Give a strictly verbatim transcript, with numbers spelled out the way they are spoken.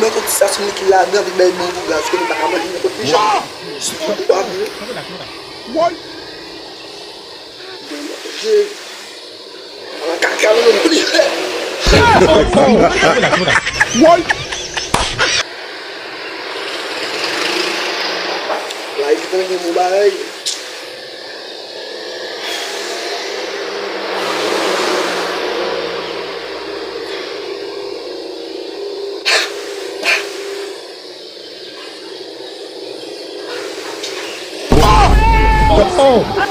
Mwen konn sa sou li ki ladan, li bay bon pou gaz, ke nou pa ka manje nenpòt ki jan. Sou pa vre. Woy! Manje. Ala kaka nou menm pou li fè. Woy! La, li gen bon bagay. Oh!